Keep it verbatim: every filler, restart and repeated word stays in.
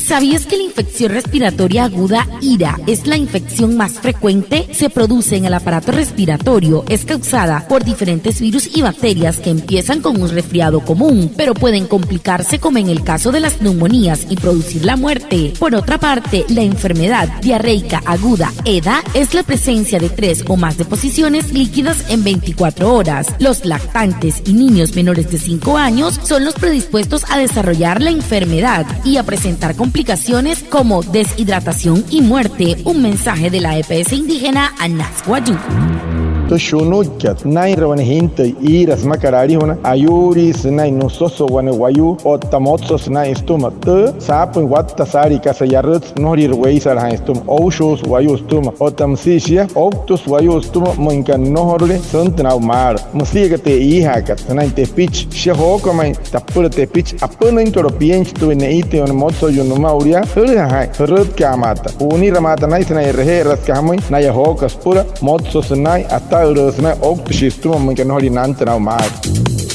¿Sabías que la infección respiratoria aguda, IRA, es la infección más frecuente? Se produce en el aparato respiratorio, es causada por diferentes virus y bacterias que empiezan con un resfriado común, pero pueden complicarse como en el caso de las neumonías y producir la muerte. Por otra parte, la enfermedad diarreica aguda, EDA, es la presencia de tres o más deposiciones líquidas en veinticuatro horas. Los lactantes y niños menores de cinco años son los predispuestos a desarrollar la enfermedad y a presentar complicaciones como deshidratación y muerte. Un mensaje de la EPS indígena Anas Wayuu. Tü shunuikat naa'inrüle wane jintüi iira sümakat alijuna, ayuulii sünain nüsoso wane wayuu otta motsoso naa'in sütüma. Tü saapüin watta saalii kasa yarütsü, nnojoliire weisalajaain sütüma, oushuusü wayuu sütüma otta müsia shia ouktüsü wayuu sütüma müinka nnojorule süntünüin aa'u maalü. Müsia aka tü e'ijaakat sünain tepichi, shia jooka ma'i tapüla tepichi apünüinkat o'u pienchi tü ne'itüin wane motsoyuu nümaa o'ulea, jülüja jaa'in, jürütkaamaata, ju'uniramaata naa'in sünain e'reje'eraain süka jamüin, naya jooka süpüla motsosü naa'in, ata'ülüsü naa'in, ouktüshii sütüma müinka nnojoliire nantünüin aa'u maalü.